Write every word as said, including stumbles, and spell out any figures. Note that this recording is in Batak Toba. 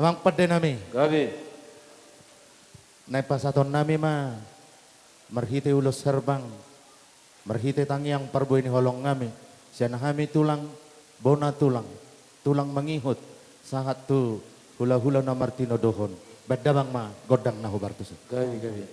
Amang pande nami. Gabe. Naeng pasahaton nami ma marhite ulos herbang, marhite tangiang parbue ni holong nami, sian hami tulang, bona tulang, tulang mangihut, sahat tu hula-hula na martinodohon. Baen damang ma gondang na hombar tusi. Gabe, gabe.